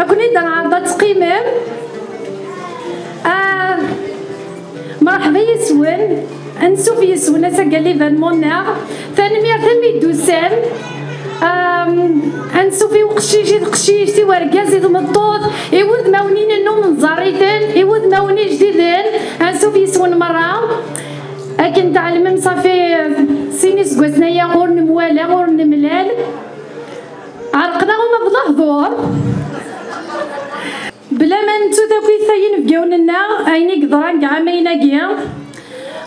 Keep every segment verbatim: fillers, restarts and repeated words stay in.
Ad ken-id-nɛerḍ ad teqqimem. Ah, Mṛeḥba yes-wen. Ansuf yes-wen ass-agi l'événement-nneɣ. Tanemmirt imi d-tusam. Am, ansuf i uqcic, i teqcict, i wergaz, i tmeṭṭut, i wudmawen i nennum nẓerr-iten, i wudmawen ijdiden. Ansuf yes-wen merra. Akken tɛelmem, ṣafi sin iseggasen aya ur nemwala, ur nemlal. Ɛerqen-aɣ uma d lehdur. Bla ma nettu takit ay inebgawen-nneɣ, ayen i yeḍran deg ɛamayen-agi.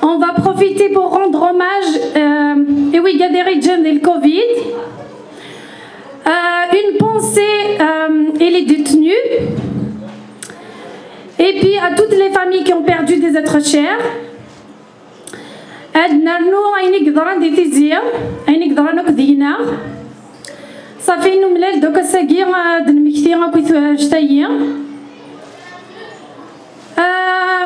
On va profiter pour rendre hommage, euh, i wigad i ɣ-iǧǧan di le covid. Euh, une pensée, euh, et les détenus. Et puis à toutes les familles qui ont perdu des êtres chers. Ad nernu ayen i yeḍran di Tizi, ayen i yeḍran akk deg-neɣ. Ṣafi, numlal-d akk ass-agi, ad d-nmekti akk i tuɛect-agi. Ah,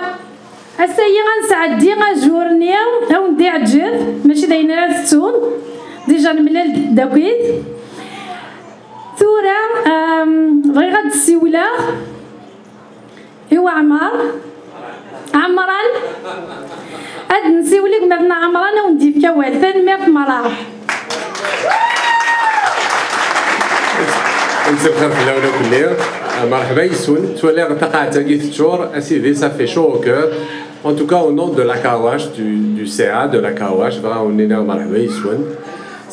ass-agi ad nesɛeddi ajour-nni, ad wen-d-iɛǧeb, mačči d ayen ara tettum. Déjà nemlal-d akkit. Tura, am, bɣiɣ ad d-ssiwleɣ i Waɛmer. Ɛemran. Ad nsiwel i gma-tneɣ Ɛemran, ad wen-d-yefk awal. Tanemmirt merra. Msebxir fell-awen akk-nni. Merḥba yes-wen. Ttwaliɣ taqaɛet-agi teččur. A sidi, ça fait chaud au cœur. En tout cas, au nom de la Kawash, du, du C A de la Kawash, bɣiɣ ad wen-iniɣ merḥba yes-wen.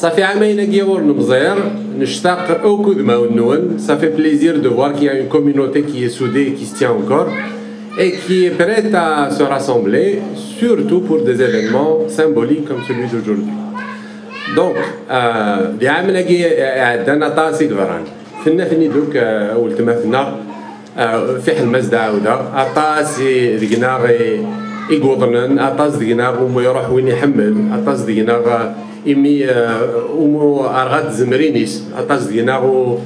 Ṣafi ɛamayen-agi ur nemẓir, nectaq akk udmawen-nwen. Ça fait plaisir de voir qu'il y a une communauté qui est soudée et qui se tient encore et qui est prête à se rassembler, surtout pour des événements symboliques comme celui d'aujourd'hui. Donc, euh, d ɛamayen-agi iɛeddan aṭas i yeḍran. Tenna-ten-id akk, euh, weltma-tneɣ. Ah, fiḥel ma s-d-ɛawdeɣ, aṭas i, deg-neɣ i, i yuḍnen, aṭas deg-neɣ umi iruḥ win iḥemmel, aṭas deg-neɣ, ah, imi, ah, umu rɣa tzemrin-is, aṭas deg-neɣ u-,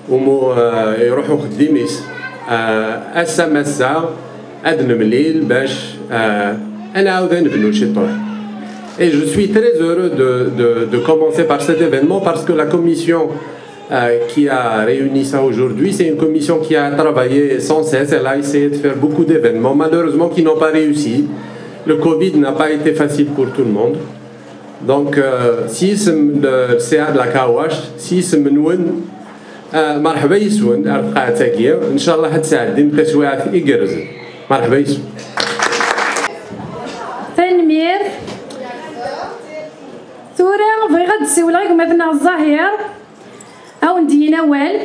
umu, ah, iruḥ uxeddim-is. Ah, ass-a massa ad nemlil bac, ah, ad nɛawed ad nebnu ciṭuḥ. Et je suis très heureux de, de, de commencer par cet événement parce que la commission euh, qui a réuni ça aujourd'hui. C'est une commission qui a travaillé sans cesse. Elle a essayé de faire beaucoup d'événements, malheureusement, qui n'ont pas réussi. Le covid n'a pas été facile pour tout le monde. Donc, euh, s yisem n le C A de la Kawash, s yisem-nwen, euh, merḥba yes-wen ar tqaɛet-agi. Ncallah ad tesɛeddim taswiɛt igerrzen. Merḥba yes-wen. Tanemmirt. Tura bɣiɣ ad d-ssiwleɣ i gma-tneɣ Ẓahir. Ad wen-d-yini awal.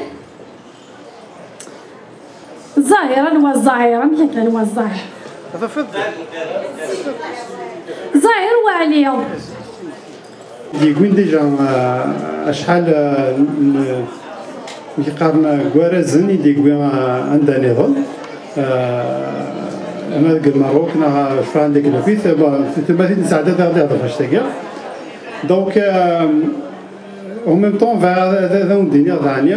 Ẓahir, anwa Ẓahir? Amek akka, anwa Ẓahir? Ẓahir Waɛli. Yegwi déjà, euh, acḥal, euh, n, n, yeqqaren, euh, n warazen i d-yegwi, euh, anda niḍen. Euh, ama deg Lmerruk neɣ, euh, cfiɣ anda akken akit, bon, tmatin nesɛedda ad aɣ-d-ihḍer ɣef annect-agi. Donc, euh, en même temps, bɣiɣ ad, ad, ad awen-d-iniɣ daɣen,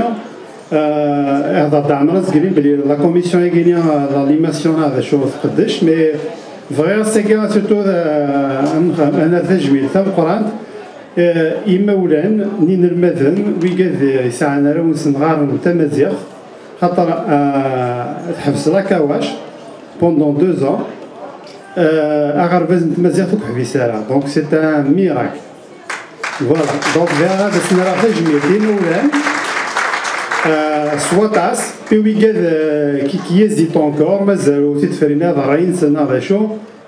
euh, ihḍer-d Ɛmer Azgri belli la commission-agi-ni, euh, l'animation-a d acu tqeddec, mais bɣiɣ ass-agi surtout, euh, ad nerr tajmilt tameqqrant, euh, i yimawlan n yinelmaden, wigad yesɛan arraw-nsen ɣaren tamaziɣt, xaṭer, euh, teḥbes la Kawash pendant deux ans, euh, aɣerbaz n tmaziɣt ur yeḥbis ara. Donc c'est un miracle. Voilà, donc bɣiɣ ad as-nerr tajmilt i yimawlan, euh, s waṭas, i wigad, euh, qui, qui hésitent encore, mazal ur t-id-frin ara ṛṛay-nsen neɣ d acu,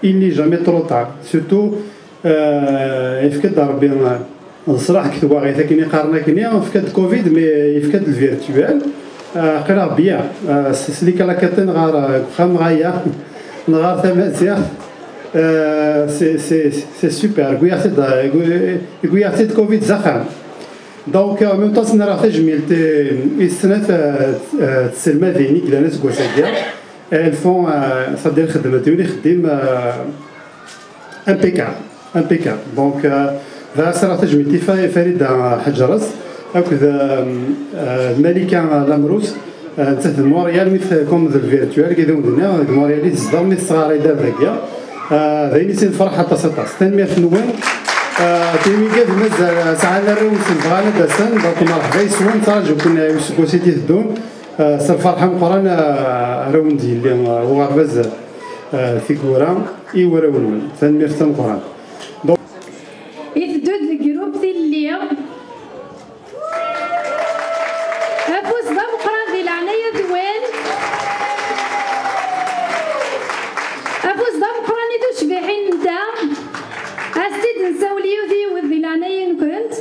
il n'est jamais trop tard. Surtout, euh, yefka-d Ṛebbi, euh, leṣlaḥ deg twaɣit, akken i qqaren akkenni, yefka-d covid, mais yefka-d le virtuel. Euh, aql-aɣ bien, euh, s, s les caleçons ɣer, euh, deg uxxam ɣaya, neɣɣar tamaziɣt. Euh, c'est, c'est, c'est super. Wwiɣ-t-id, wwiɣ-t-id covid s axxam. Donc, en même temps, ad as-nerr tajmilt i, i snat, euh, euh, tselmadin i yellan aseggas-agi. Elles font, euh, c'est-à-dire, xeddment yiwen uxeddim, euh, impeccable, impeccable. Donc, euh, bɣiɣ ad as-nerr tajmilt i Fa-, Farida Ḥeǧres akked, euh, euh, Malika Lamrous. Euh, nettat d Montréal, mi t-, comme d le virtuel, i d awen-d-nniɣ, deg Montréal i tezdeɣ, mi tesɣaray-d ar dagi. Euh, d ayen i s-nefreḥ aṭas, aṭas. Tanemmirt-nwen. Euh, tin wigad mazal, euh, sɛan arraw-nsen bɣan ad d-asen, donc merḥba yes-wen, ttraǧu-ken, euh, useggas i d-iteddun. Eh, s lferḥ ameqqran, eh, ara wen-d-yelli, eh, uɣerbaz, eh, tiggura i warraw-nwen. Tanemmirt tameqqrant. Donc, iteddu-d deg grupp tilelli. Afus d ameqqran di leɛnaya-nwen. Afus d ameqqran i tucbiḥin-nteɣ. As-tt-id-nsawel yiwet yiwet di leɛnaya-nkent.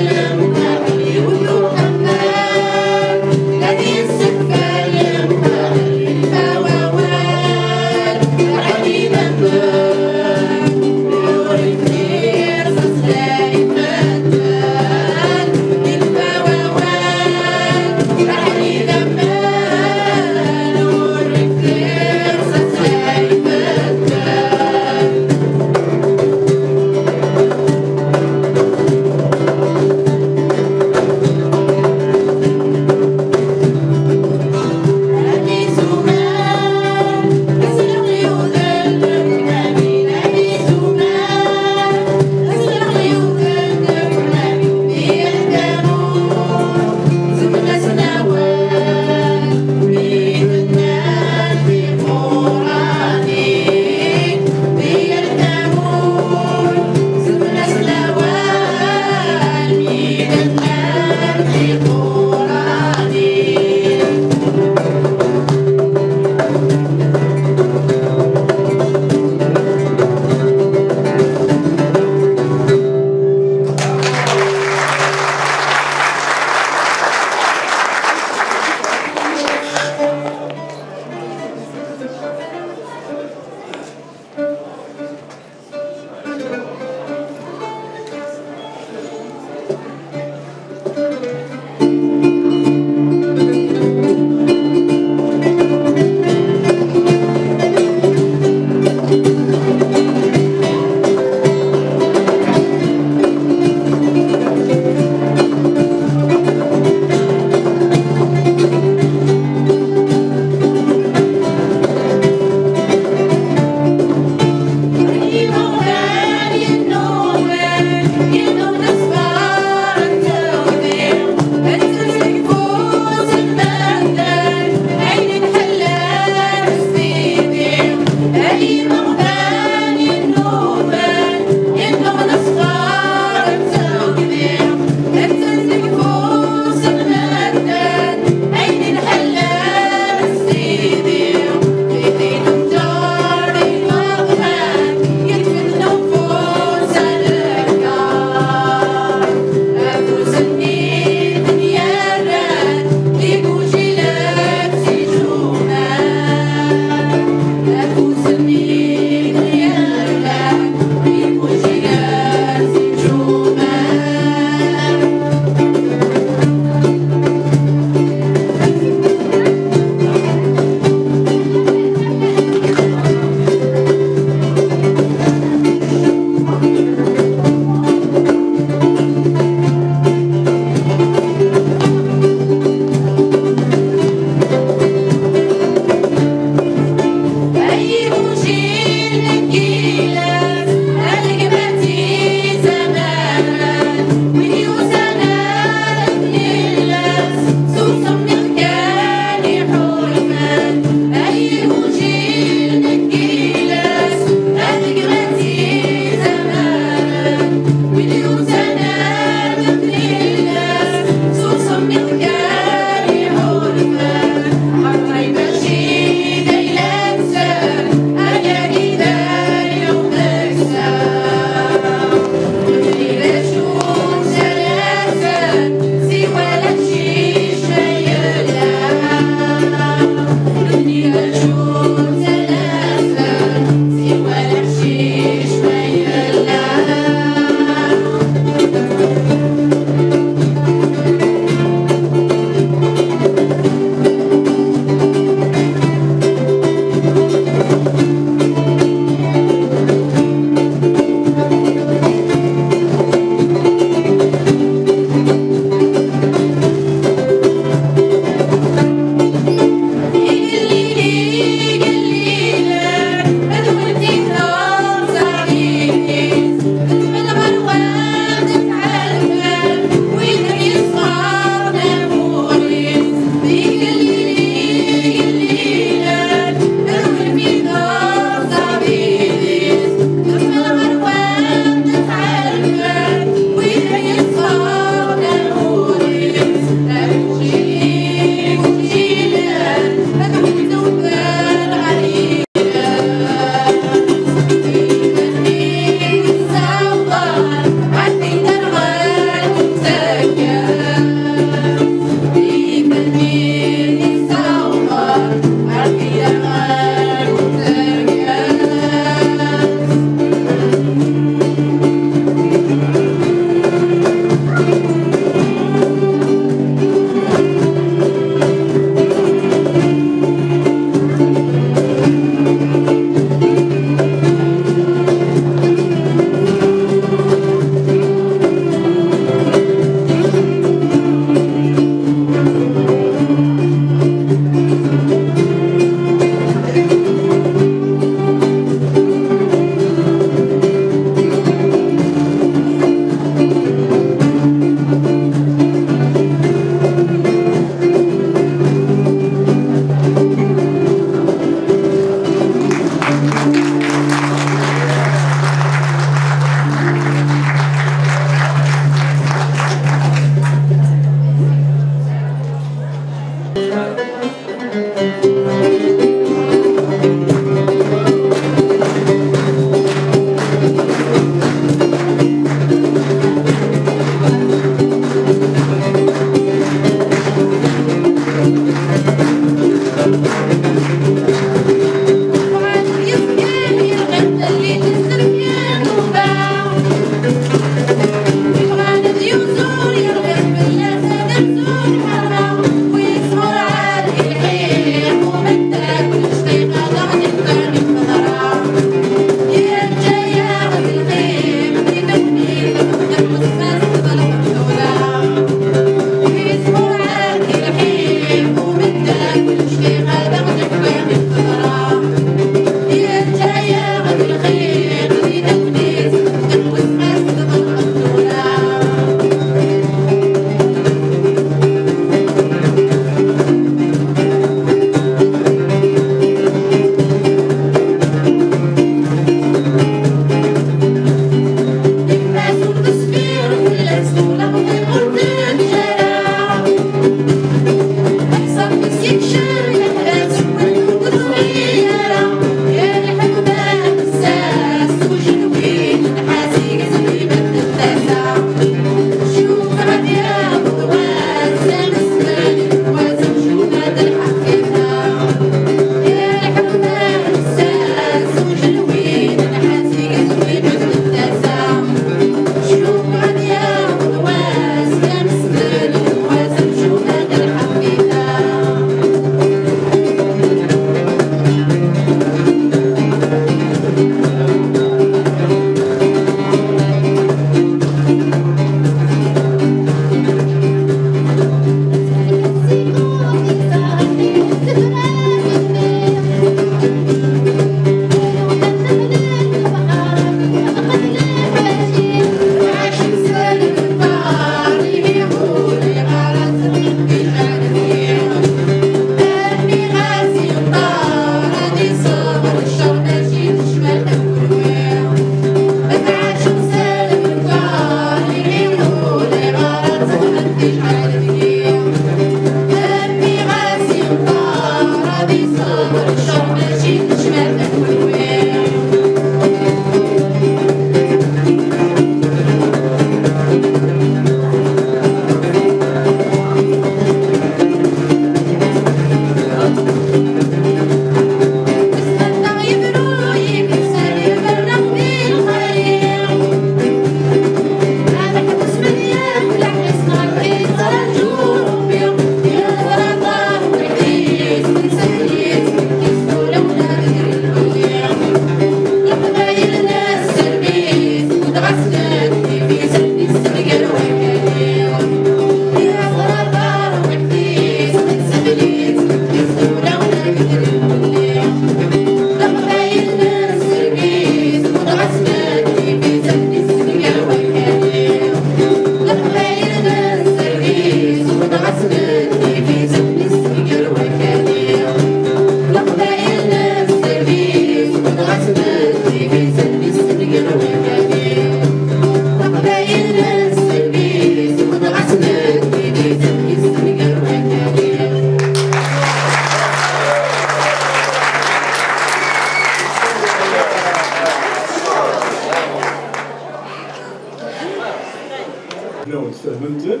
Tfehmem-ten?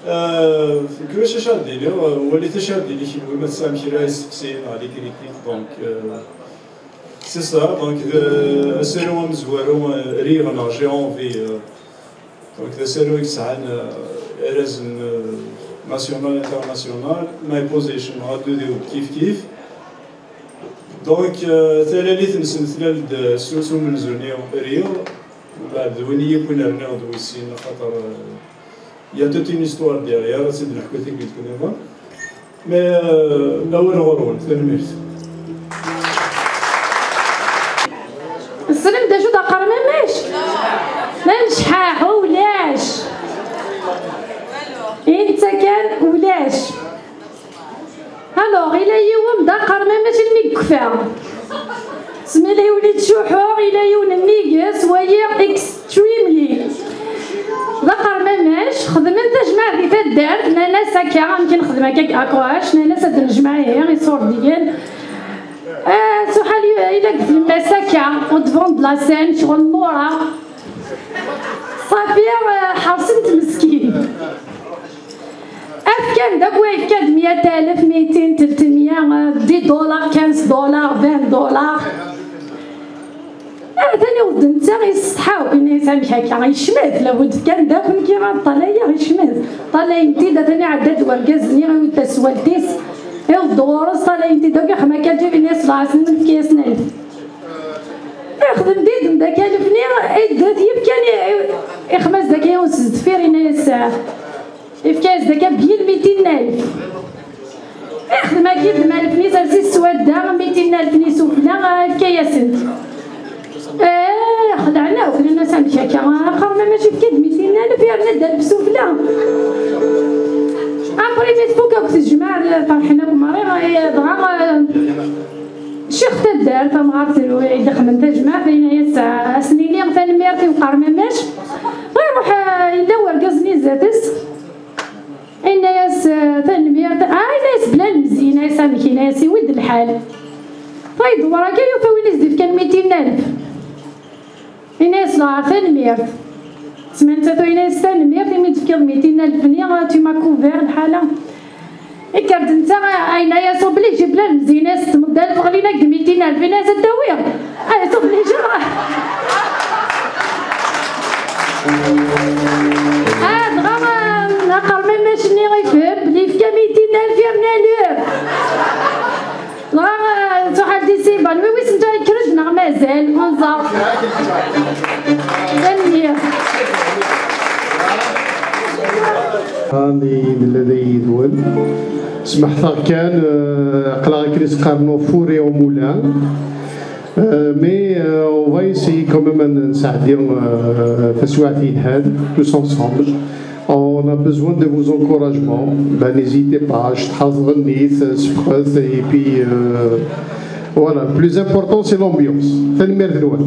Euh, kra acu ad d-iniɣ, euh, walit acu ad d-iniɣ kenwi ma tesɛam kra isteqsiyen neɣ les critiques, donc, euh, c'est ça, donc, euh, asaru amezwaru, euh, riɣ neɣ j'ai envie, euh, donc d asaru i yesɛan, euh, arrazen, euh, national, international, my position, ɣer d udiw kif kif. Donc, euh, talalit-nsen tlal-d s, s umenzu-nni riɣ, mbeɛd d win i yi-wwin rniɣ d wis sin, axaṭer, euh, il y a toute une histoire derrière, ad tt-id-neḥku tikkelt nniḍen. Mais, euh, awal ɣur-wen, tanemmirt. Tessnem d acu d aqermamac? D amecḥaḥ, ulac. I netta kan, ulac. Alors, ila yiwen d aqermamac almi yekfa. Smili ula yettcuḥḥu, ila yiwen nnig-s, wayi extremely. D aqermamac, xedmen tajmaɛt di taddart, nnan-as akka, amek i nexdem akka deg Akwac, nnan-as ad d-nejmeɛ ihi iṣurdiyen. Ah, s uḥal ila deg tlemmast akka, au devant de la scène, ccɣel n wuraɣ. Ṣafi, ah, ḥerṣen-t meskin. Afkan-d akk, wa yefka-d meyya alef, mitin, telt meyya, dix dollars, quinze dollars, vingt dollars. Atan iwed netta yessetḥa akk, yenna-yas amek akka, yecmet, labud fkan-d akk nekki ad ṭalayeɣ, yecmet. Ṭalayen-t-id, atan iɛedda-d wergaz-nni, iwed taswalt-is, iwed ɣur-s, ṭalayen-t-id akk, ixem akka lǧib, yenna-yas lɛasin, nefka-yasen alef. Ixdem-d idem d akalef-nni, idda-t yefkan, ixem-as-d akka yiwen s deffir, yenna-yas, Yefka-yas-d akka byin mitin n alef. Ixdem-agi d alef-nni, sers-it s wadda, mitin n alef-nni sufella, yefka-yasen-t. Eh, xelɛen akk, nnan-as amek akka? Aqermamac yefka-d mitin n alef, yerna-d alef sufella. Après, mi tfuk akk tejmaɛt, ferḥen akk merra, eh, dɣa, eh, ccix taddart, amɣar tru, i d-ixemen tajmaɛt, yenna-yas, eh, ad s-nini tanemmirt i uqermamac. Dɣa iruḥ, eh, yella wergaz-nni zdat-s. Yenna-yas, eh, tanemmirt. Ah, yenna-yas bla lemzi, yenna-yas amek, yenna-yas iwi-d lḥal. Fa yedwar akka yufa win i s-d-ifkan mitin alef. Yenna-yas lɛar tanemmirt. Smantatu yenna-yas tanemmirt imi d-tefkiḍ mitin alef-nni, tu m'as couvert lḥala. Ikker-d netta, yenna-yas obligé bla lemzi, yenna-yas tmeḍḍal teɣlin-ak-d mitin alef, yenna-yas ad d-tawiḍ. Ah, obligé. Ah, dɣa, ah, aqermamac-nni ifhem belli yefka mitin alef yerna alef. Dɣa, ah, tuḥal di Siban, wi wissen ǧa yekker-d neɣ mazal, ur nẓer. Tanemmirt. Ani nella da yid-wen. Smeḥteɣ kan, euh, aql-aɣ akken i s-qqaren au four et au moulin. Euh, mais, euh, on va essayer quand même ad nesɛeddi, euh, taswiɛt yelhan, tous ensemble. On a besoin de vos encouragements. Ben, n'hésitez pas, acetḥa ẓɣennit, seffqet, et puis, euh, voilà, le plus important, c'est l'ambiance. Tanemmirt-nwen.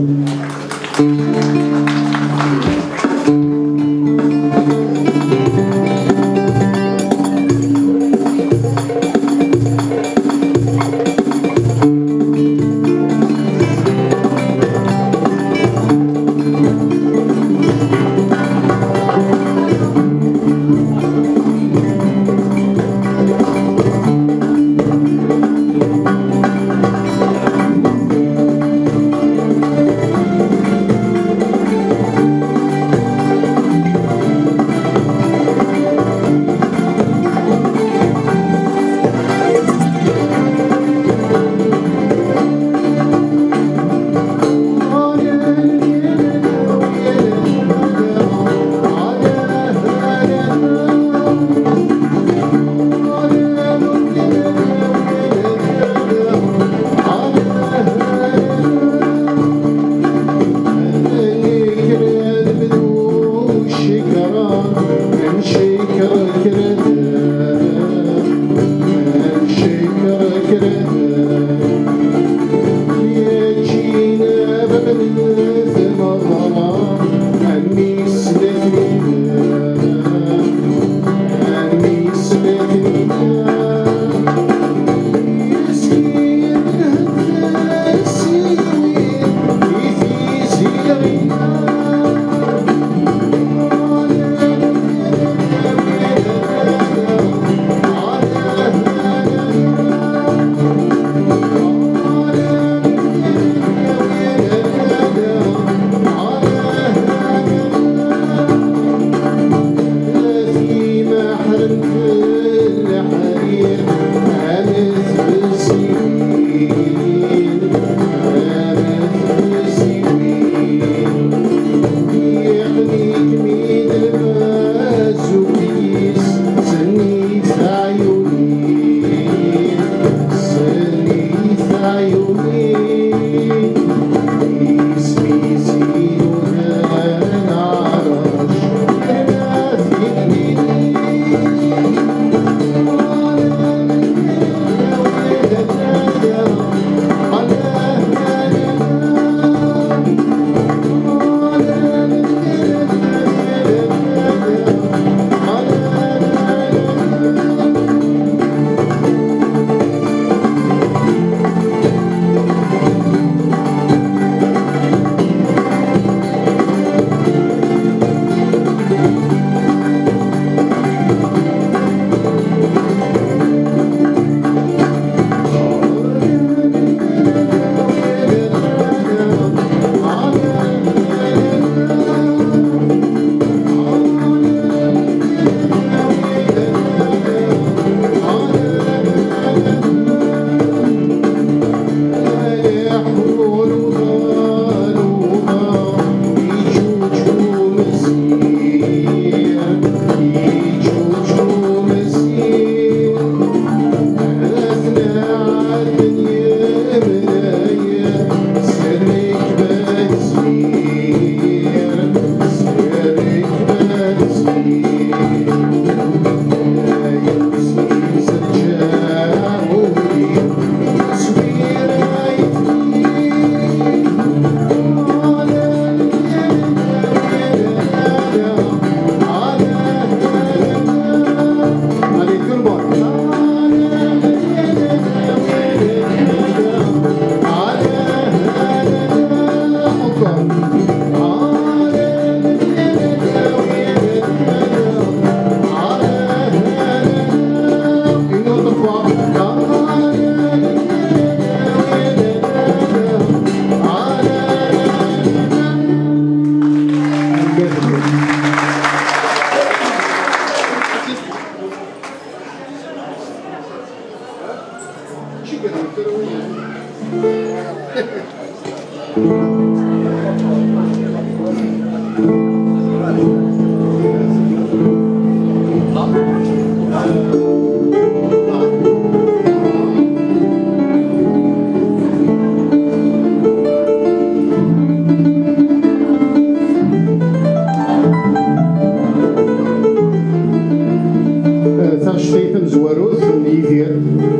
Twarut n Yidir,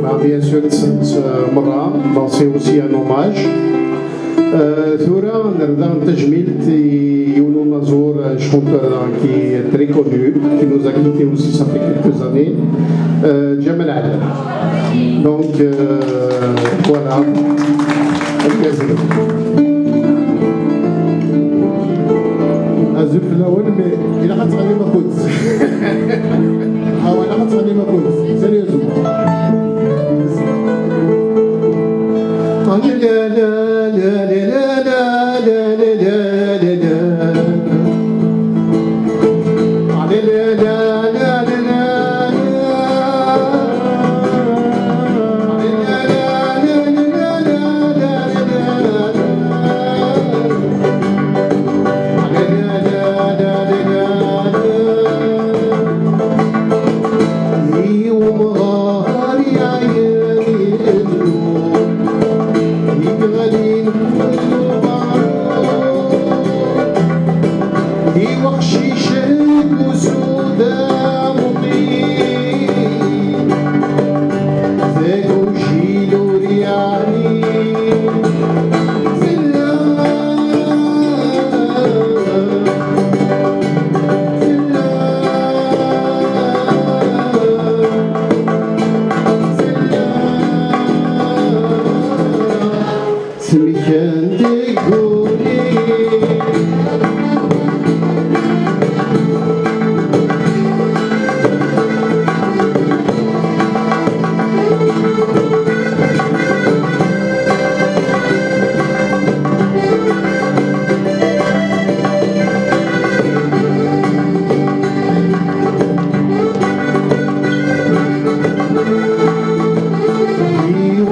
bah, bien sûr, tt-, tt-, merra, bah, c'est aussi un hommage. Euh, tura, nerda tajmilt i yiwen unaẓur, un chanteur, hein, qui est très connu, qui nous a quittés aussi, ça fait quelques années, euh, Djamel Adel. Donc, euh, voilà. Azul fell-awen, mais ilaq ad teɣlim akud. Ah, ilaq ad teɣlim akud. Sérieusement.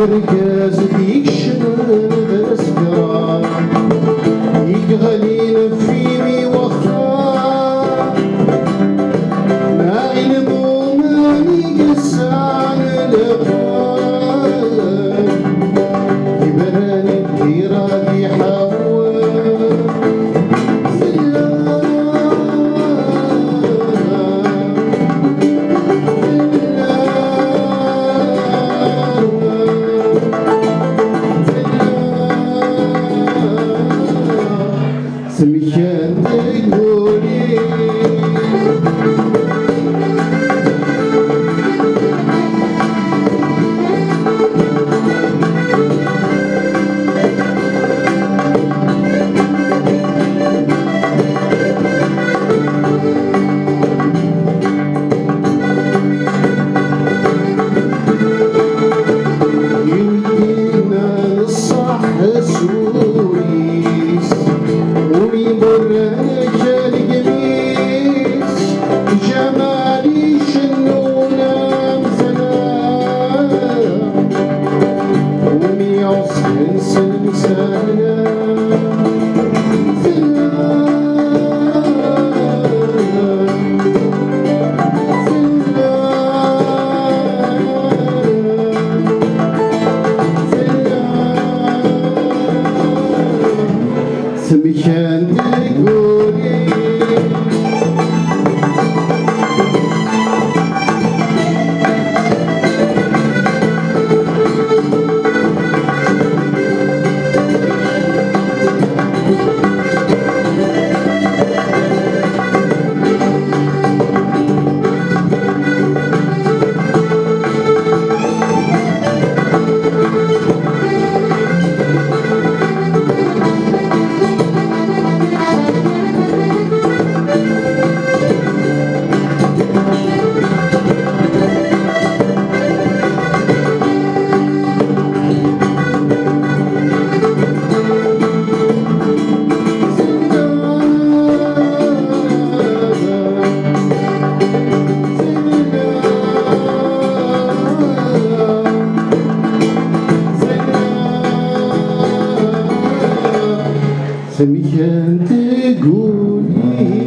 Urgaz d-ikecmen d asegran, yeɣlin ɣef imi wexxam, ma ilmumen i yesɛan leqrar, ibran i ddira d iḥawen. Semken deg wul-iw. Iweddi-nneɣ ṣṣeḥ azul-is, ur iḍerr ara legmi-s, Ǧamal icennu lamtala, umi ɛusken s lemsala. Semken deg wul-iw. Semken deg wul-iw.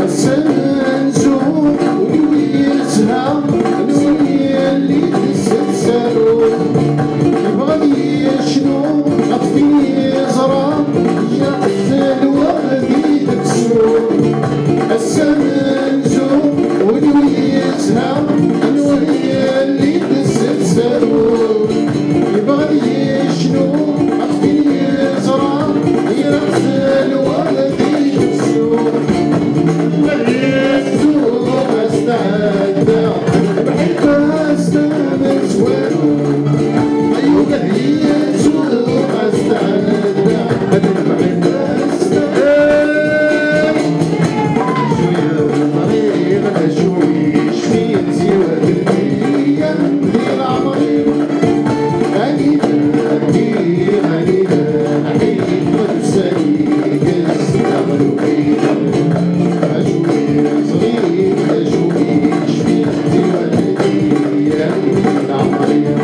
Ass-a amenzu, ur yezha, ur yelli deg-s tsaru. Yebɣa ad yecnu ɣef tin yeẓra, yeɛqel lweɛd i d-tessru. Ass-a amenzu, ul-iw yezha, ul-iw yelli-d s ttsaru. Yebɣa ad yecnu ɣef tin yeẓra, yeɛqel lweɛd i d-tessru. Ma yettu ad s-tɛedda, bḥiṭ ad s-tamen s walu. Ayuga ad yettu ad s-tɛedda, ad bḥiṭ ad s-tamen. Cwiya ẓriɣ d acu yecfin siwa telqiyam di leɛmer-iw. Anida ddiɣ, anida lḥiɣ, qed sani ges d aɣlub-iw. Acu i ẓriɣ, acu i yecfin siwa telqiyam di leɛmer-iw.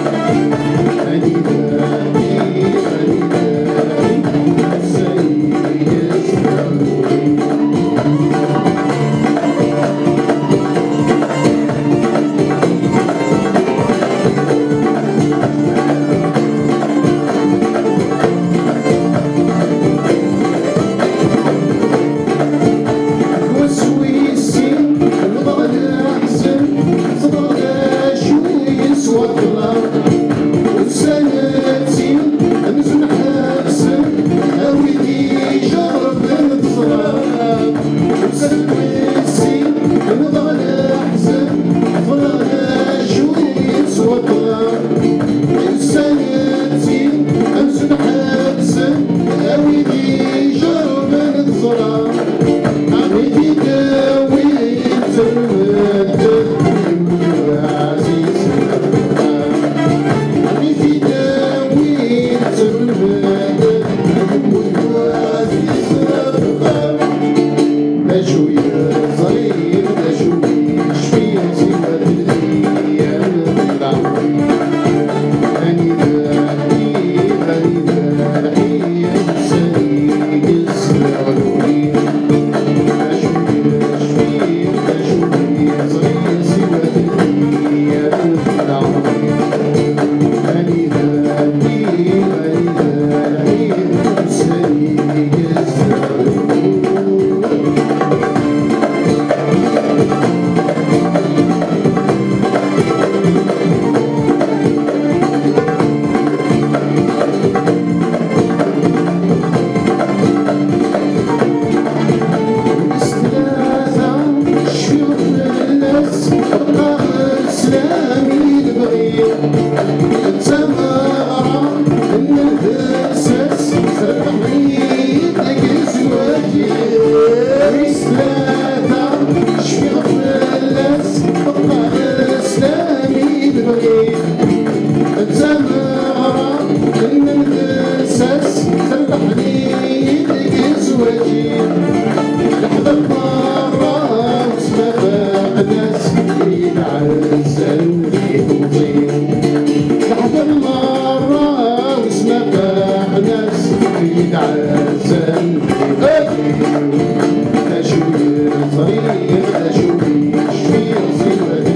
Anida ddiɣ, anida lḥiɣ, qed sani ges d aɣlub-iw. Wass wis sin, ẓḍeɣ leḥzen, ẓḍeɣ d acu yeswa ṭṭlam. Ussan-ati amzun ḥebsen, a wid ijerrben ṭṭlam. Ussan wis sin, ẓḍeɣ leḥzen, ẓḍeɣ d acu yeswa ṭṭlam. Ussan-ati amzun ḥebsen, a wid ijerrben ṭṭlam. Wis tlata, cfiɣ fell-as, qqareɣ slam i lebɣi. D tameɣra n lbesas, terbeḥ-iyi deg zzwaǧ-iw. Wis tlata, cfiɣ fell-as, qqareɣ slam i lebɣi. D tameɣra n lbesas, terbeḥ-iyi deg zzwaǧ-iw. Leḥder merra usma faqen-as, yedɛezzen di temẓi-w. Leḥder merra usma faqen-as, yedɛezzen di temẓi-w. D acu i ẓriɣ, d acu i cfiɣ, siwa d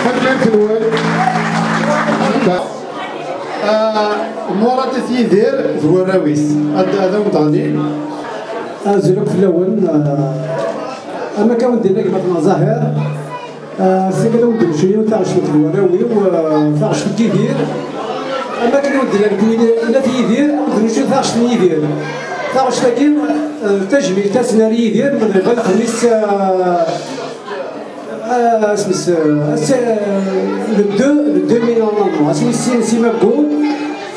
Tanemmirt-nwen. Ah, Murat At Yidir d warraw-is. Ad, ad awen-d-ɣnin. Azul akk fell-awen. Ah, am akka wen-d-yenna gma-tneɣ Zahir. Ah, simmal wen-d-ncuy taɣect n warraw-iw, ah, taɣect n Yidir. Am akken wen-d-yenna nekk At Yidir, wen-d-ncuy taɣect n Yidir. Taɣect-agi, Tajmilt-asen ar Yidir, ma d lxamis, ah, ah, asmi s-, ah, s-, le deux, le deux mai normalement. Asmi sin si Maggu,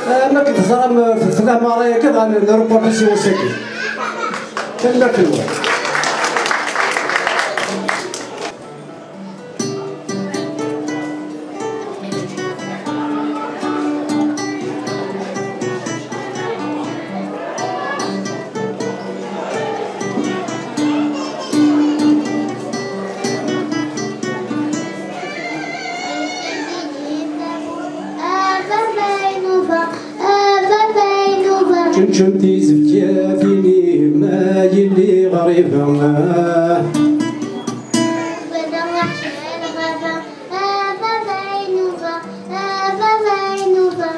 ah, ma k-teẓram, ah, f-, f-, la marée, akka, dɣa n-, n-, reporter si wass-agi. Tanemmirt-nwen. Čenčen tizebgatin-im, a yelli ɣriba.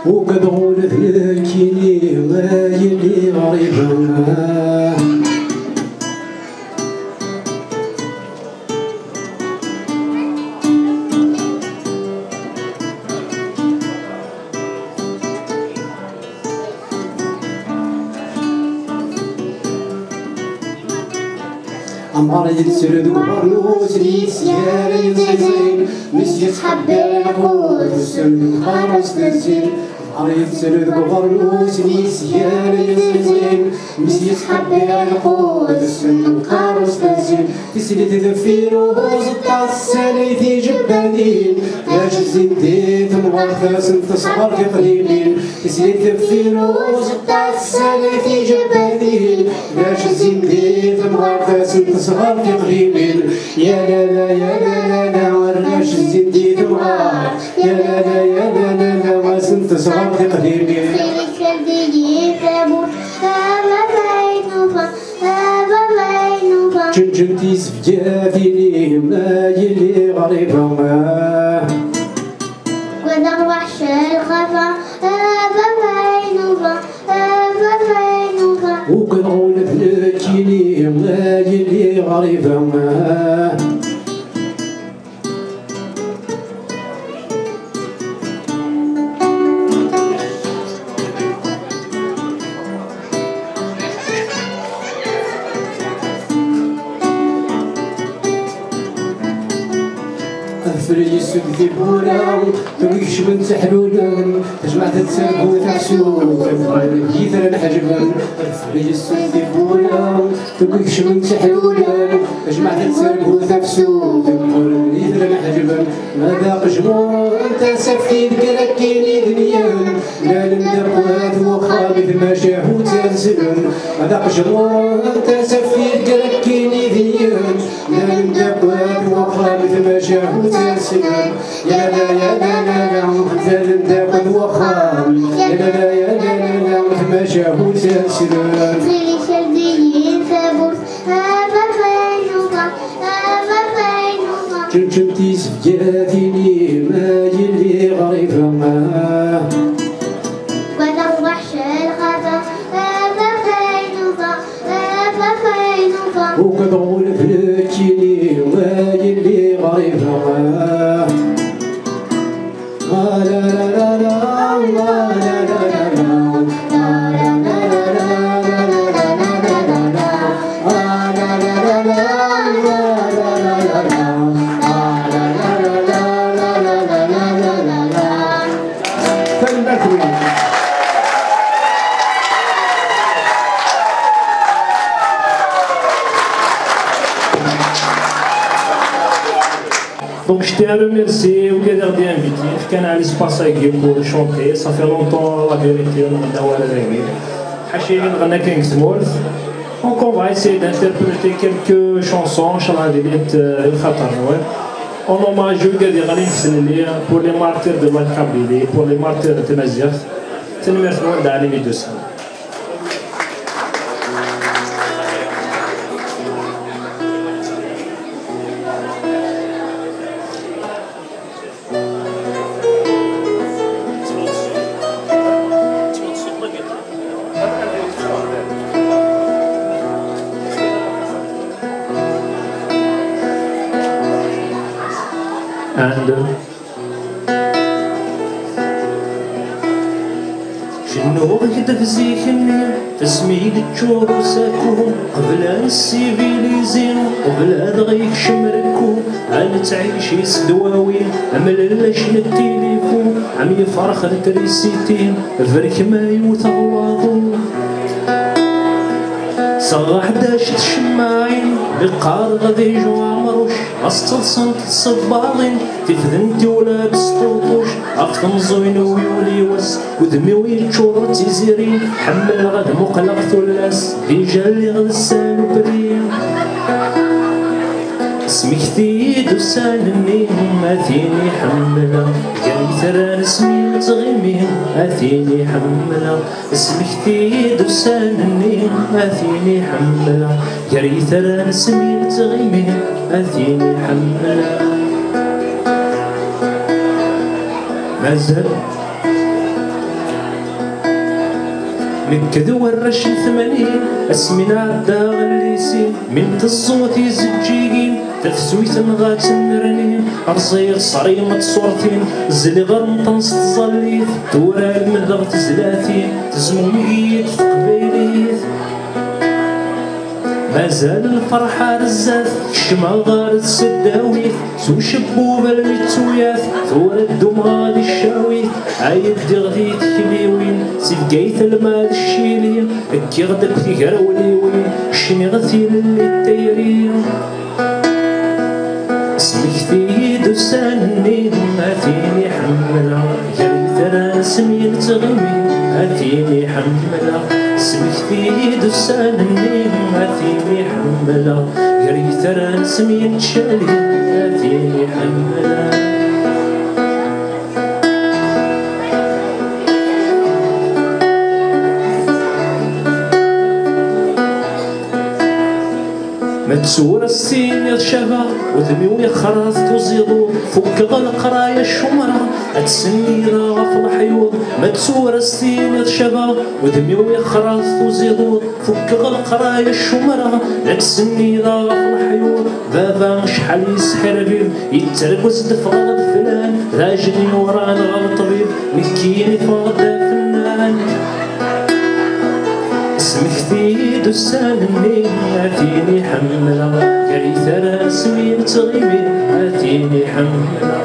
Ugadeɣ ula d nekkini, a yelli ɣriba. Amɣar yettru deg ubernus, yesgar yezzin, mi s-yettḥebbi lqut, ussen lqarus tezzin. Amɣar yettru deg ubernus, yesgar yezzin, mi s-yettḥebbi lqut, ussen lqarus tezzin. Tislit deffir uẓeṭṭa tessalay tijebbanin, d acu zzin di temɣart-asen tesɣer tiqdimin. Tislit deffir uẓeṭṭa tessalay tijebbanin, d acu zzin di temɣart-asen tesɣer tiqdimin. Ya la la, ya la la la, arrac zzin di temɣart. Ya la la, ya la la la, asen tesɣer tiqdimin. Xili-k, ldi-yi tawwurt, a baba Inuba. A baba Inuba. Čenčen tizebgatin-im, a yelli ɣriba. Walaɣ weḥc lxafa, a baba Inuba, a baba Inuba. Ugadeɣ ula d nekkini, a yelli ɣriba. Adfel yessud tiwwura, tewwi kecmen tteḥlulen, tajmaɛt ad terbu tafsut, yitran ḥeǧben. Adfel yessud tiwwura, tewwi kecmen tteḥlulen, tajmaɛt ad terbu tafsut, yitran ḥeǧben. Ma d aqejmur n tasaft i deg rakkin i d-nyan, lalen-d akk at uxxam i tmacahut ad slen. Ma d aqejmur n tasaft i deg rakkin i d-nyan, lalen-d akk at uxxam i tmacahut ad slen. Ya la ya la la la, lalen-d akk at uxxam. Ya la la ya la la la, tmacahut ad slen. Ttxil-k, ldi-yi tawwurt, a baba Inuba, a baba Inuba. Čenčen tizebgatin-im, a yelli ɣriba. Walaɣ weḥc lxafa, a baba Inuba, a baba Inuba. Ugadeɣ ula d nekkini, a yelli ɣriba. Donc, je tiens à remercier ugad i ɣ-d-inviti, fkan-aɣ l'espace-agi pour chanter. Ça fait longtemps, la vérité, ur nɣenna wara dagi. Ḥaca i nɣenna kan deg tmurt. Donc, on va essayer d'interpréter quelques chansons, ncallah ad ilint, euh, i lxaṭer-nwen. En hommage i ugad i ɣ-d-yefkan tlelli, pour les martyrs de la Kabylie, pour les martyrs n tmaziɣt. Tanemmirt-nwen, d Ɛli Midusa. And, uh, Nuɣ-d ɣef zik-nni, asmi yeččur usaku, qbel ad nessivilizi, qbel ad ɣ-yekcem rekku, ad nettɛici s ddwawi, am lellac n tilifu, am yefrax n trisiti, berk ma yewteɣ waḍu. Sɣaḥ-d-ac tcemmaɛin, mi qqareɣ di Juɛmerruc, ɣas ttaḍsant tsebbaḍin, tifdent i ula d sṭuṭuc, ɣef temẓuy n uyuli wass, udem-iw yeččur d tiziri, ḥemmleɣ ad muqleɣ tullas, dija lliɣ d salubri. Smekti-yi-d ussan-nni, a tin i ḥemmleɣ, gar yitran asmi nettɣimi, a tin i ḥemmleɣ. Smekti-yi-d ussan-nni, a tin i ḥemmleɣ, gar yitran asmi nettɣimi, a tin i ḥemmleɣ. Mazal nekk d warrac n tmanin, asmi nɛedda ɣer llisi, mi nteẓẓu tizeǧǧigin, tafsut nɣa-tt nnerni, rẓiɣ ṣṣrim d tṣurtin, zliɣ rmṭan s tẓallit, tura lemdeɣ tezlatin, tezmumeg-iyi-d teqbaylit. Mazal lferḥ ar zdat, kecmeɣ ɣer tseddawit, s ucebbub almi d tuyat, tura ddumɣ di ccawit, ay ddiɣ di tekliwin, si Bgayet alma d Ccili, kkiɣ-d akk tigrawliwin, cniɣ tilelli n tayri. Smekti-yi-d ussan-nni, a tin i ḥemmleɣ, gar yitran asmi nettɣimi, a tin i ḥemmleɣ. Smekti-yi-d ussan-nni, a tin i ḥemmleɣ, gar yitran asmi nettcali, a tin i ḥemmleɣ. Ma d tura s-tiniḍ cabeɣ, udem-iw yexraḍ tuẓiḍuḍ, fukkeɣ leqraya cumreɣ, ad tsennideɣ ɣef leḥyuḍ. Ma d tura s-tiniḍ cabeɣ, udem-iw yexraḍ tuẓiḍuḍ, fukkeɣ leqraya cumreɣ, ad tsennideɣ ɣef leḥyuḍ. Baba acḥal yesḥirbib, yettargu-s d-ffɣeɣ d flan, d ajenni uran ɣer ṭṭbib, nekkini ffɣeɣ d afennan. Smekti-yi-d ussan-nni, a tin i ḥemmleɣ, gar yitran asmi nettɣimi, a tin i ḥemmleɣ.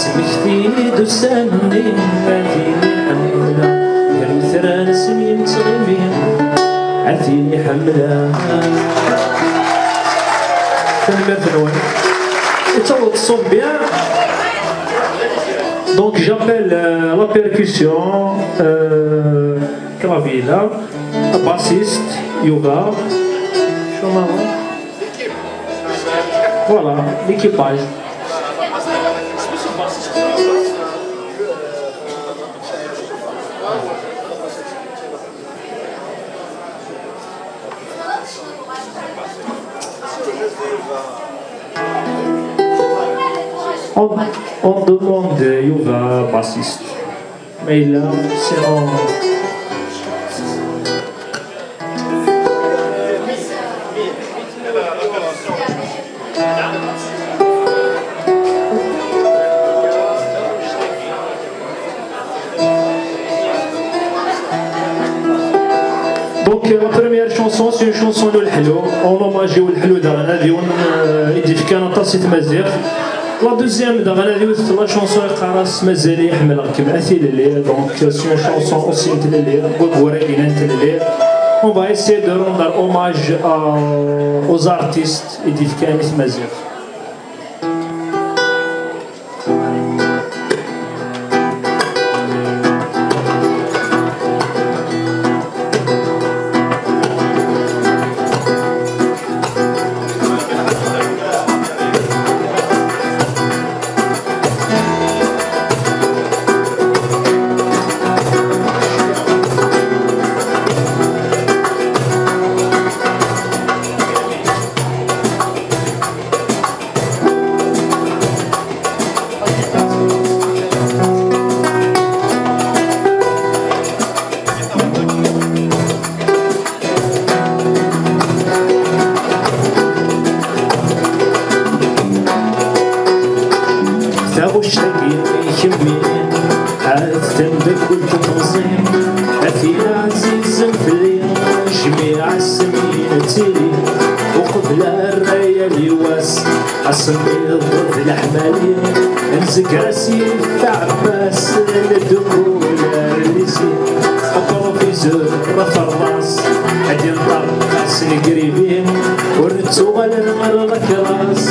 Smekti-yi-d ussan-nni, a tin i ḥemmleɣ, gar yitran asmi nettɣimi, a tin i ḥemmleɣ. Tanemmirt-nwen. Yettaweḍ ṣṣut bien. Donc j'appelle euh, la percussion, euh, clavier là, bassiste, Yuba. Voilà, l'équipage. On, on demande Yuba bassiste. Mais là, c'est en... Donc, euh, la première chanson, c'est une chanson de Lhelo, en hommage au Lhelo d'Arnadion, euh, et d'Ifkan Atassit Mazir. La deuxième, d'Arnadion, c'est la chanson Karas Mazali Hamel Kim Athilele. Donc, euh, c'est une chanson aussi de Lele, Gogore Guinan Lele. On va essayer de rendre hommage à, aux artistes et d'Ifkan Mazir. Taɣuct-agi i kemmi, ad temdakkelt temẓi, ad Asemmiḍ d leḥmali, nzegger-as i Ɛebbas, ddukul ar lisi, apṛufizur aferḍas, ad d-inṭeq ass n gribi, ur nettuɣal ara ar laklaṣ,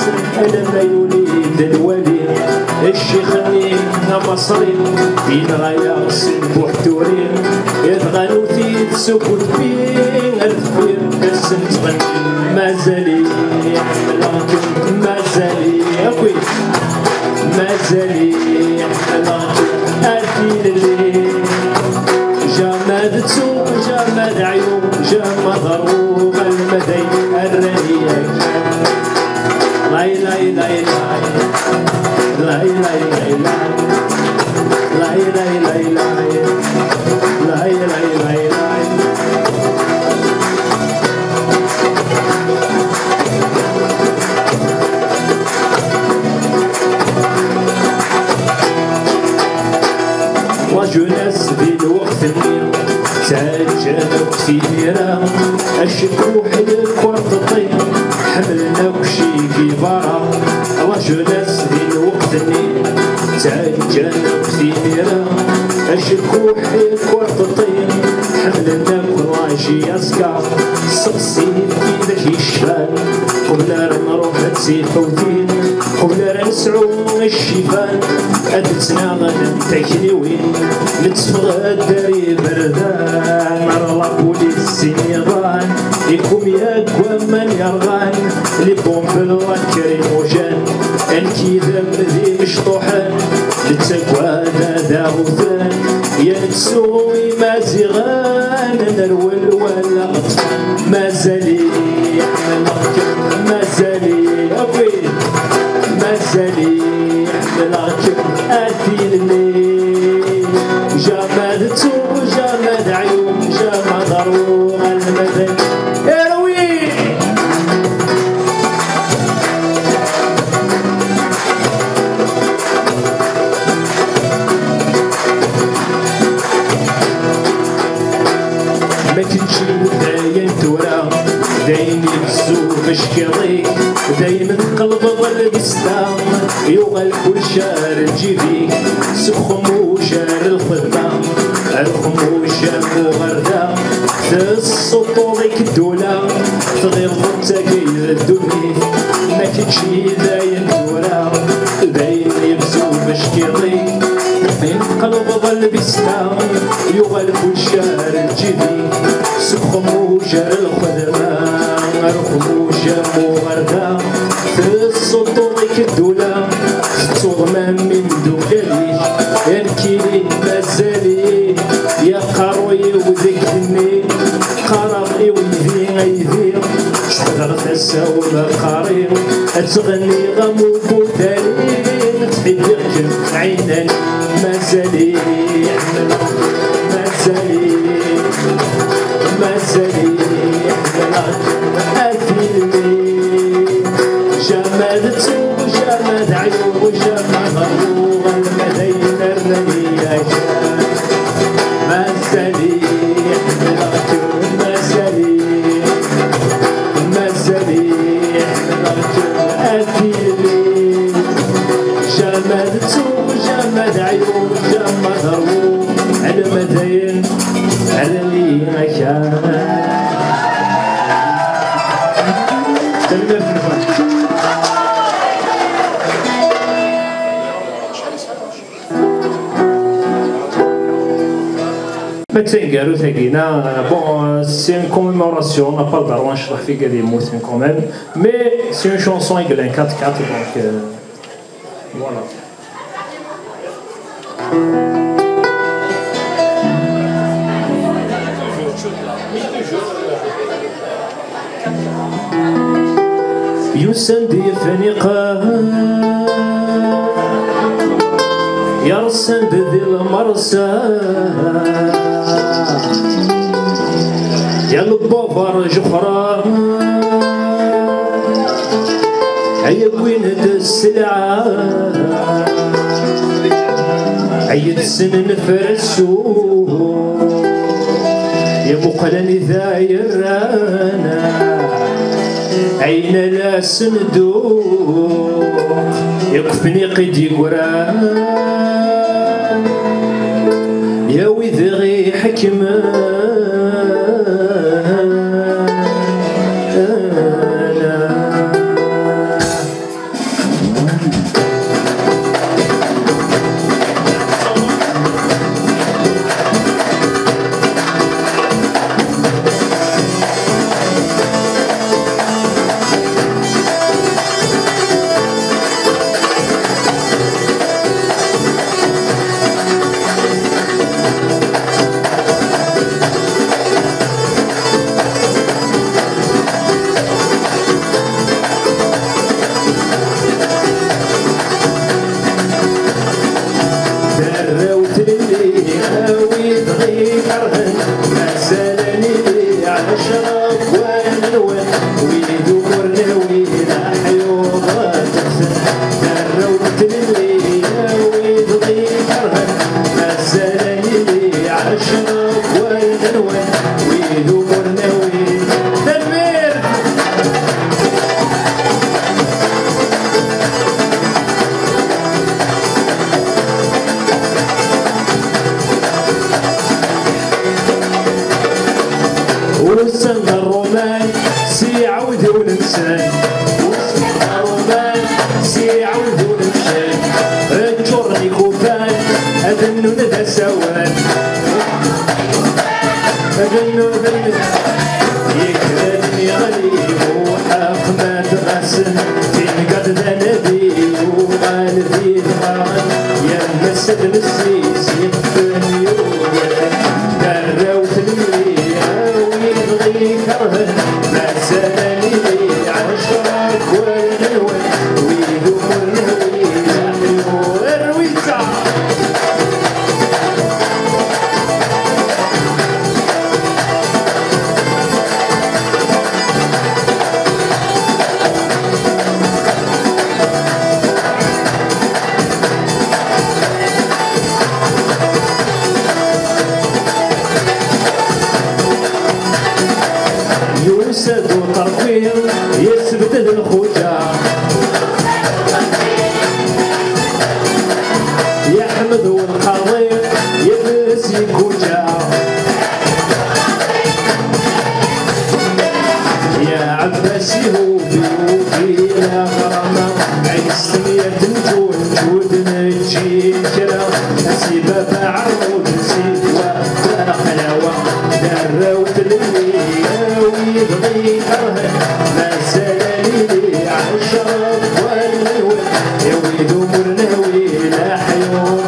alamma yuli-d lwali, ccix-nni amaṣri, yenɣa-yaɣ s lbuḥturi, dɣa nuti-d s ukutbi, ar deffir ass nettɣenni. Mazal-iyi ḥemmleɣ-kem, mazal-iyi akk, mazal-iyi ḥemmleɣ-kem a tilelli. Jamais d ttu, jamais d ɛyu, jamais d ṛṛu, alma d ayen rran-iyi akka. Lay, lay, lay, lay. Lay, lay, lay, lay. Lay, lay, lay, lay. Lay, lay, lay, lay. La jeunesse di lweqt-nni ttaǧǧan akk timira, acekkuḥ d lkurṭeṭi, ḥemmlen akk Che Guevara. La jeunesse di lweqt-nni ttaǧǧan akk timira, acekkuḥ d lkurṭeṭi, ḥemmlen akk la J S K. Seqsi-t tidak yecfan, qbel ara nruḥ ad tifawtin, qbel ara nesɛu ccifan, ad ttnaɣen takniwin, netteffeɣ-d ar iberdan, ar la police sin iḍan, ikum yak waman yerɣan, les bombes lacrymogènes, ankidem d imecṭuḥen, nettagad ad aɣuten, ya nettu imaziɣen, nerwel wala ɣeṭṭfen. Mazal-iyi ḥemmleɣ-kem, mazal-iyi, awi, mazal-iyi ḥemmleɣ-kem a tilelli. Jamais d ttu, jamais d ɛyu, jamais d ṛṛu, alma d ayen. Erwi! Ma kečči d ayen tura, d ayen yebzu backiḍ-ik, d ayen tqelbeḍ lbesta, yuɣal kullec ar lǧib-ik, seg uxemmuc ar lxedma, ar uxemmuc ar uɣerda, tessuṭṭuḍ-ik ddula, tɣileḍ d tagi d ddunit, ma kečči d ayen tura, d ayen yebzu backiḍ-ik, d ayen tqelbeḍ lbista, yuɣal kullec ar lǧib-ik, seg uxemmuc ar lxedma, ar uxemmuc am uɣerda, tessuṭṭuḍ-ik ddula, tettuḍ mammi n imeddukal-ik, a nekkini mazal-iyi, ya aqerruy-iw deg igenni, qqareɣ i uydi aydi, s tebɣa tasa-w meqqar-iw, ad ttɣenniɣ am ubudali, ttḥibbiɣ-kem ɛinan, mazal-iyi ḥemmleɣ, mazal-iyi, mazal-iyi ḥemmleɣ-kem a tilelli. Jamais d ttu, jamais d ɛyu, jamais d ṛṛu, alma d ayen rnan-iyi akka. Mazal-iyi ḥemmleɣ-kem, mazal-iyi, mazal-iyi ḥemmleɣ-kem a tilelli. Jamais d ttu, jamais d ɛyu, jamais d ṛṛu, alma d ayen rnan-iyi akka. Tanemmirt-nkent. Ma d taneggarut-agi-na, bon, c'est une commémoration, à part Darwan Chrafig, il est mort quand même, mais c'est une chanson avec un quatre quatre, donc euh, voilà. Yusan-d yefniqen, yersan-d di lmersa, ya lebbuber jexran, ay wwin-d sselɛa, ay ddsen nefrasu, ya muqlan i da yerran. Ayen ala asenduq, iqefniq i d-yeggran, yawi diɣ iḥekmen. Tarraw tlelli, a wid ɣ-ikerhen, mazal ad nili ɛecra n wallen-nwen, wid ur nawi leḥyuḍ ad ṭṭsen. Tarraw tlelli, a wid ɣ-ikerhen, mazal ad nili ɛecra n wallen-nwen, wid ur nawi. Tanemmirt! Usan-d Ṛṛuman s iɛudiwen-nsen. Usan-d Ṛṛuman s iɛudiwen-nsen. Ččuren ikufan, ad nnun d asawen. Ad nnun, ad nnun. Yekker ad iɣli uḥeq ma d-ɣasen. Tingad d anadi uɣal d idɣaɣen. Yammas d messis iqfen yugan. Tarrawt n mmi a wid ɣ-ikerhen. Mazal ad nili ɛecra n wallen-nwen. Wid ur nehwi leḥyuḍ. Rwita! Yusa-d uṭerfi, yesbedd d lxuǧa. Yeḥmed welqaḍi, yebres yegguǧa. Ya Ɛebbas ihubi uki laɣrama, ɛis temyat n ǧuǧǧud neǧǧi kra, a si baba ɛerruǧ, si wa baqlawa, tarrawt n lli, a wid ɣ-ikerhen, mazal ad nili ɛecra n wallen-nwen, a wid ur nehwi leḥyuḍ.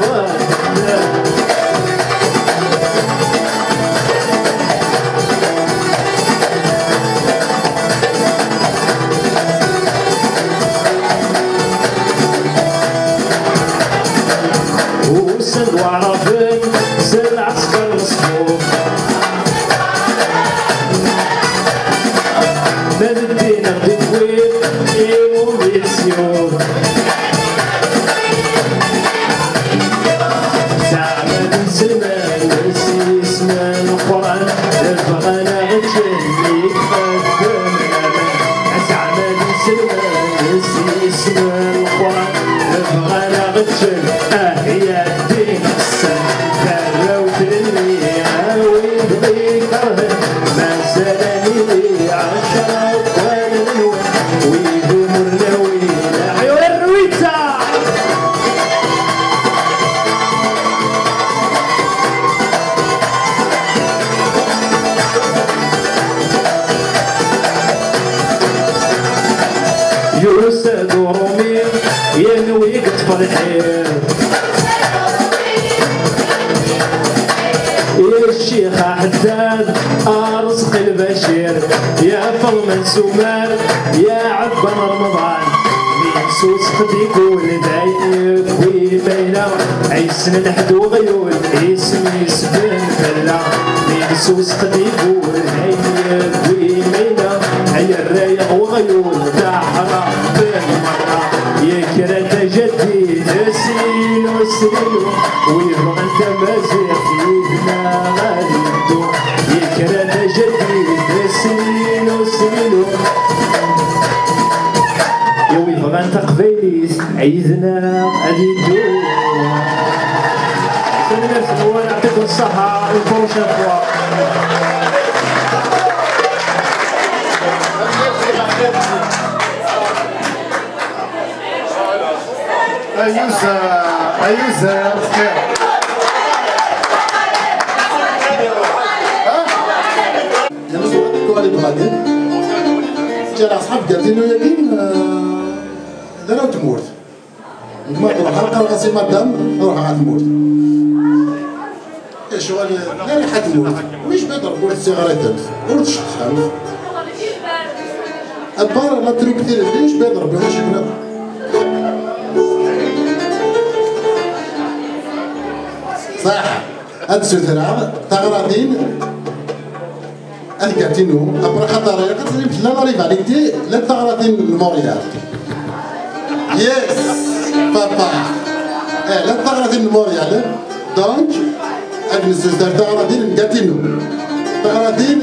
Usan-d Waɛraben s lɛesker n ṣṣbur. Ma d ddin ɣ-d-iwwi, iwumi lesyur. Zeɛma d iselman s yisem n Leqran, bɣan ad ɣ-ččen mi ixeddem laman. Zeɛma d iselman s yisem n Leqran, bɣan ad ɣ-ččen, ah ya ddin ḥessan. Tarrawt n lli, a wid ɣ-ikerhen, mazal ad nili ɛecra n wallen-nwen, wid ur nawi leḥyuḍ. Rwita! Yusa-d Uṛumi, yenwi yeṭṭef lḥir. Ya Ccix Aḥeddad, a Ṛezqi Lbacir, ya Faḍma n Sumar, ya Ɛebban Remḍan. Mi s usqed ikul d ayen yewwi ma yella, a yessnen ḥedd weɣyul, isem-is Ben Fella. Mi s usqed ikul d ayen yewwi ma yella, a yerra-yaɣ weɣyul d aḥraq n merra. Yekker-d ajaddid, slilu, slilu, wi bɣan tamaziɣt yid-neɣ ad yeddu. Yekker-d ajaddid, slilu, slilu. Yid-neɣ ad yeddu. Tanemmirt-nwen, yɛṭikum ṣṣeḥḥa, une prochaine fois. Ayus, ayus, xir. Yallah, ṣṣeḥ, kul ibrahim. Ǧǧan aṣḥab Gatineau-yagi, eh, d arraw n tmurt. Nekk ma truḥ, qqareɣ-as i madam, ruḥeɣ ɣer tmurt. Icɣel, la riḥa tmurt. Mec bad Rebbi ur tessiɣ ara tams. Ur tcexxam. Apar la truc tirelli, mec bad Rebbi ur cekna. Ṣaḥ. Ad sutreɣ taɣratin. Ad Gatineau, après xaṭer ilaq ad tili tella la rivalité, la d taɣratin n Montréal. Yes, papa. Eh, la d taɣratin n Montréal. Donc, ad nessuter taɣratin n Gatineau. Taɣratin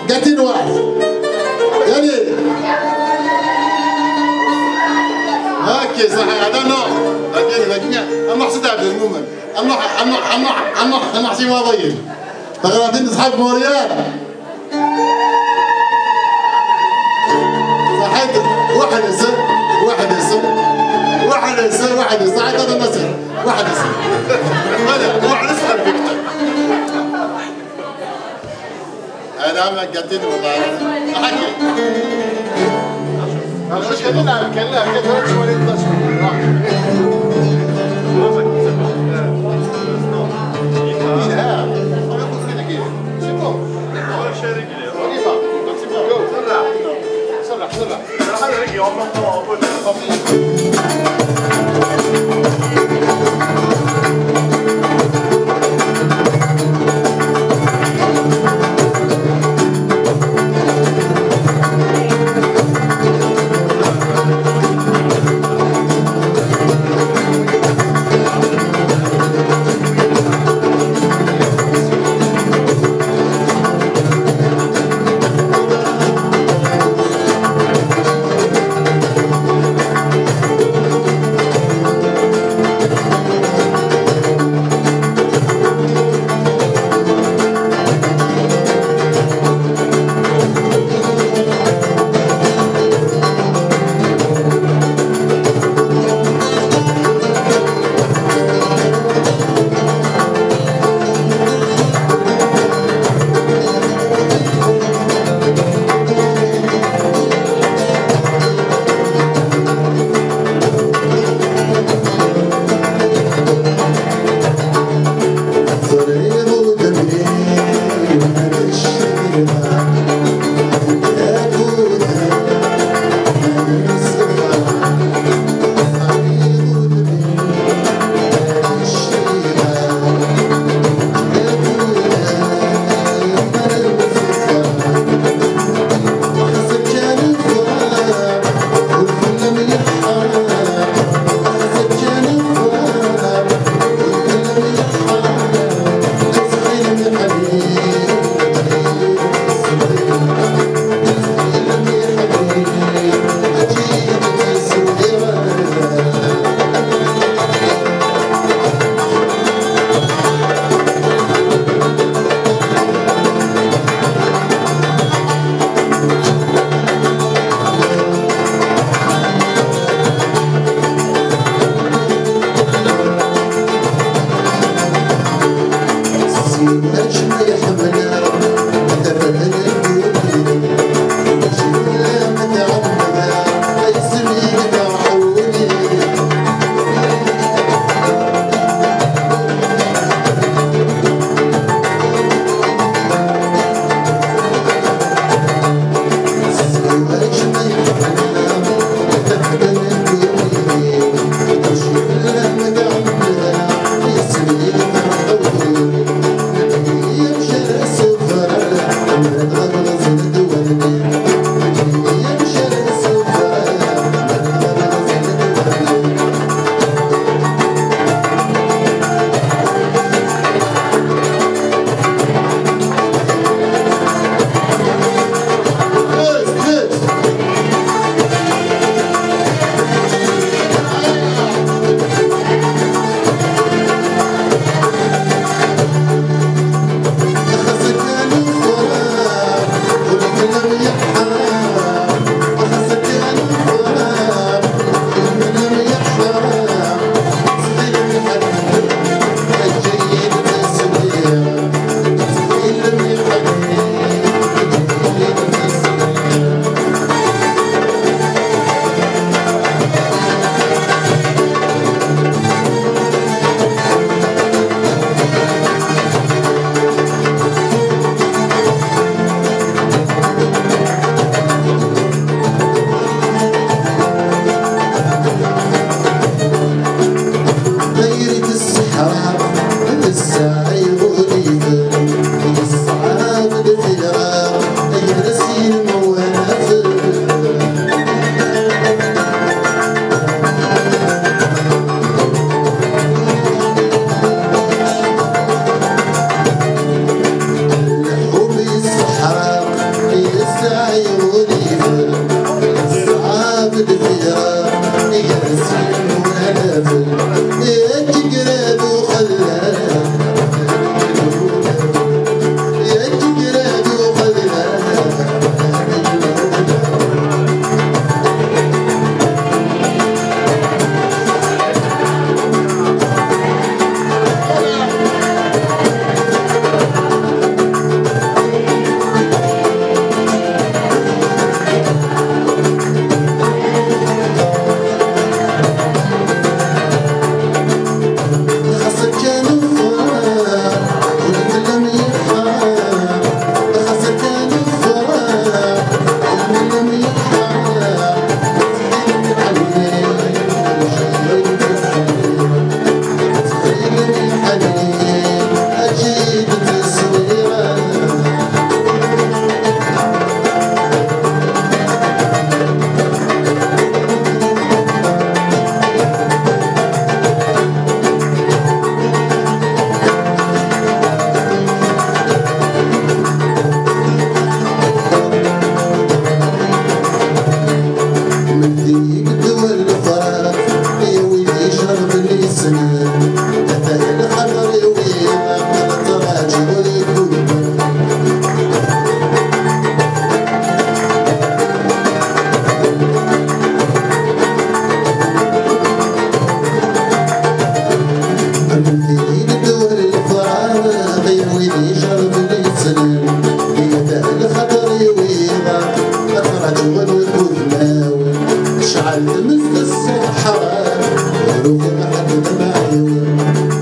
gatinoise. Yani. Ok, صحيح. هذا نوع. لكن، لكن، أنا حسيت هذا عموما. أنا، أنا، أنا، أنا، أنا حسيت ما ضيق. Taɣratin n ṣṣḥab Montréal. Ṣaḥit. Weḥd-sen, weḥd-sen, weḥd-sen, weḥd-sen. Ṣaḥit, هذا نصير. Weḥd-sen. Voilà, weḥd-sen, Victor. أنا ما قاتل والله. حكي.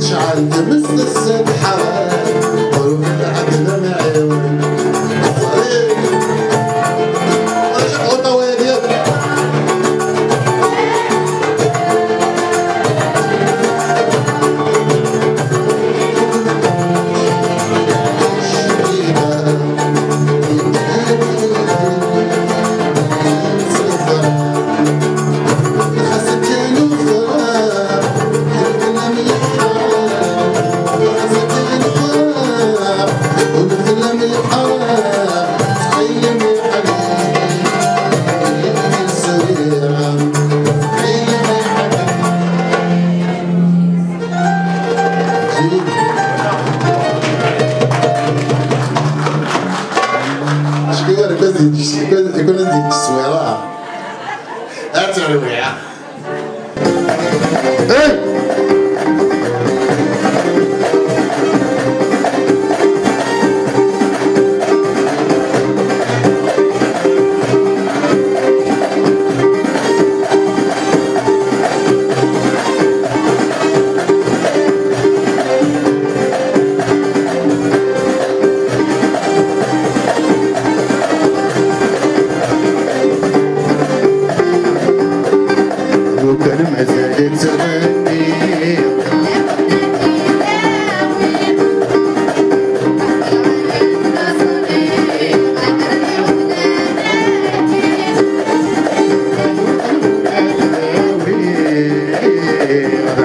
Tecɛel tmes tessa tḥar, ur tɛeddel amɛiwen. Acku argaz yeǧǧ, argaz, argaz yeǧǧ sswira. Ad terwiḥ. Hey! لو كان مازال تغني.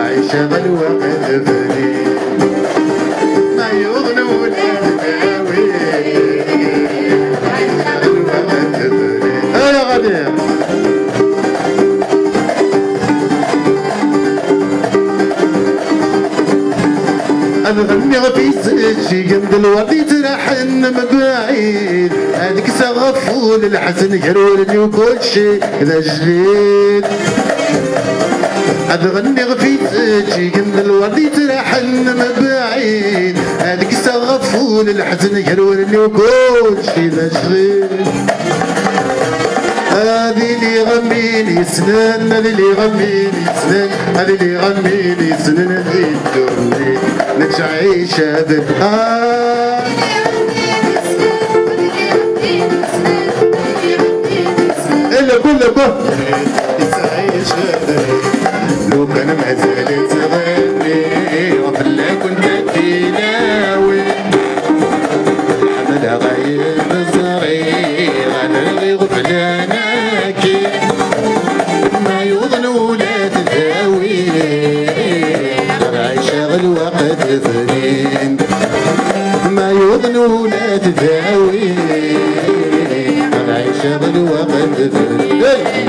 عيش غلوة قد بني. ما يغنون الداوي. عيش غلوة قد بني. يا غني. أنا غني غفيت الشيء عند الوردي تراحن من بعيد. هذيك سغفول الحسن قرولني وكل شيء ذا جديد. أنا غني غفيت الشيء عند الوردي تراحن من بعيد. هذيك سغفول الحسن قرولني وكل شيء ذا جديد. هذه اللي غمين يسنن، هذه اللي غمين يسنن، هذه اللي غمين يسنن، هذه الدنيا نتعيش هذا. آه. إلا كل كل. نتعيش هذا. لو كان مازال تغني، ولا كنت تلاوي. الحمد غيب زريع، غنغي غفلانك. ما يظن ولا تداوي، غير عيش الوقت ثنين. ما يظن ولا تداوي، غير عيش الوقت ثنين.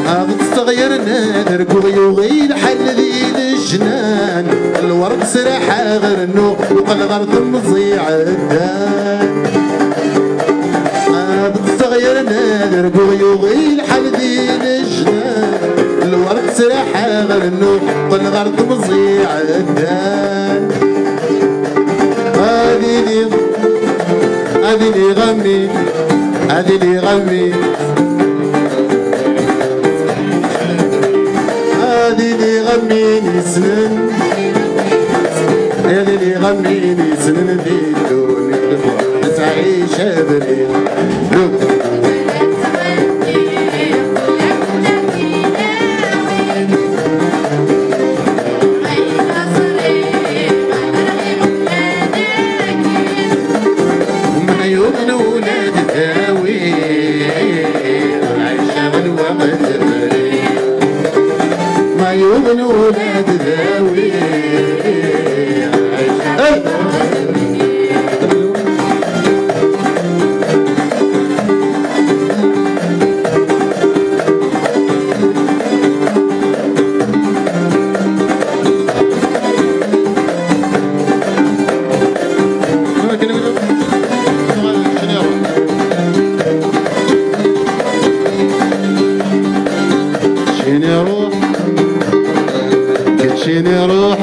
هاد الصغير نادر كوغ يوغي الحل ذي الجنان. الورد سراحة غير النوم وقل غير تمزي عدان. هاد الصغير نادر كوغ يوغي الحل ذي الجنان. الورد سراحة غير النوم وقل غير تمزي عدان. هادي لي، هادي لي غمي، هادي لي غمي. هادي لي غمي نسنن، هادي لي غمي نسنن دي الدنيا. تعيش هذا. ما يظن ولاد داوي، عيش الوقت فريد. ما يظن ولاد داوي، عيش الوقت فريد. شيني روح، شيني روح.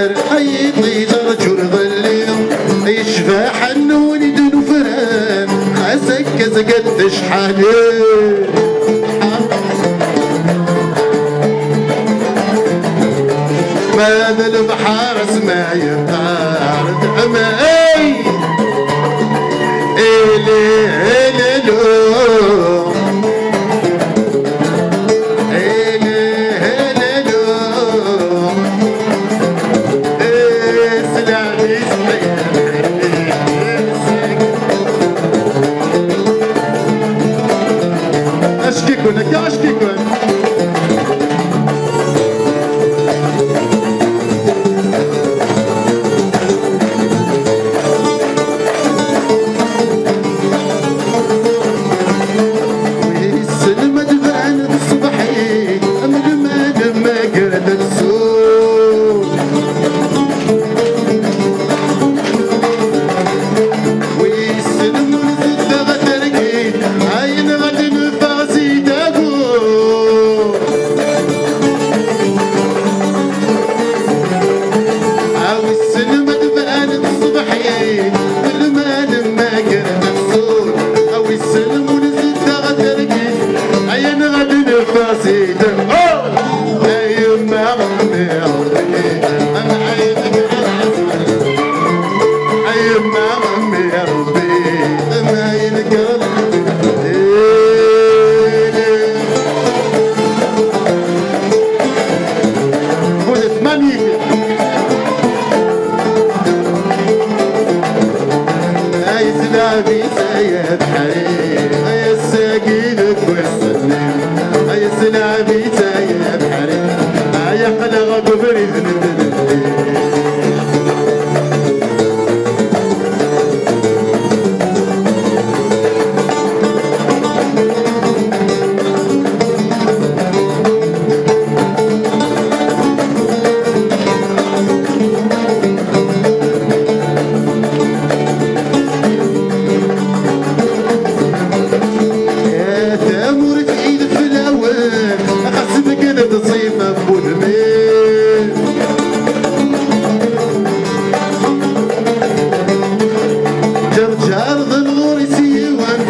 هذا البحر اسمه يطار العمى. اي، ايلي، ايلي، لو. ايلي، ايلي، لو. اي، سلامي، سلامي. اش كيكون هكا، اش كيكون؟ Wissen ma tban-d ṣṣbeḥ-ik, am lmal ma gret tṣur. Wissen ma nzeddeɣ targit, ayen ɣad neffeɣ si tagut. A wissen ma tban-d ṣṣbeḥ-ik, lmal ma gret tṣur. A wissen ma nzeddeɣ targit, ayen ɣad neffeɣ si tagut. Oh! A yemma, a yemma, a yemma, a yemma, Vous êtes magnifiques. Ay zlabi, ay abeḥri, ay ass-agi deg wass-nni. Ay zlabi, ay abeḥri, ay aql-aɣ deg ubrid n ddnub. Tamurt i d fell-awen, xas ma kan tẓif ɣef wudem-iw. Ǧerǧer d lɣur-is yiwen,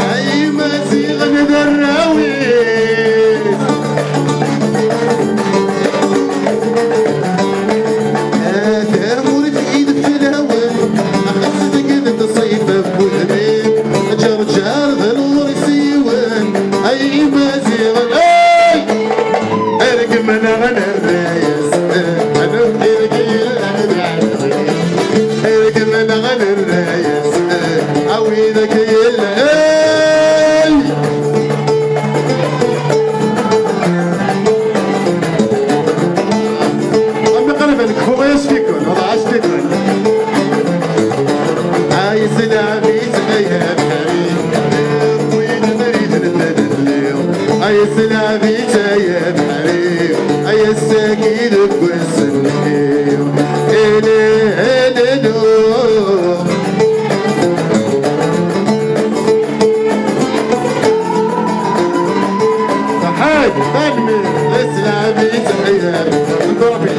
ay Imaziɣen d arraw-is. A tamurt i d fell-awen, xas ma kan tẓif ɣef wudem-iw. Ǧerǧer d lɣur-is yiwen, ay Imaziɣen, ay! Ergem-nneɣ nerra-yas, a nutni deg yilan d iɛeddi. Ergem-nneɣ nerra-yas, a widak yellan. Am iqerban kfu, ay as-fikun, wala as-fikun. Ay zlabi, ay abeḥri, win abrid n tadli. Ay zlabi, ay abeḥri, ay ass-agi deg wass-nni. Ili, ili, lu. Ḥayd, tanemmirt, ay zlabi, ay abeḥri.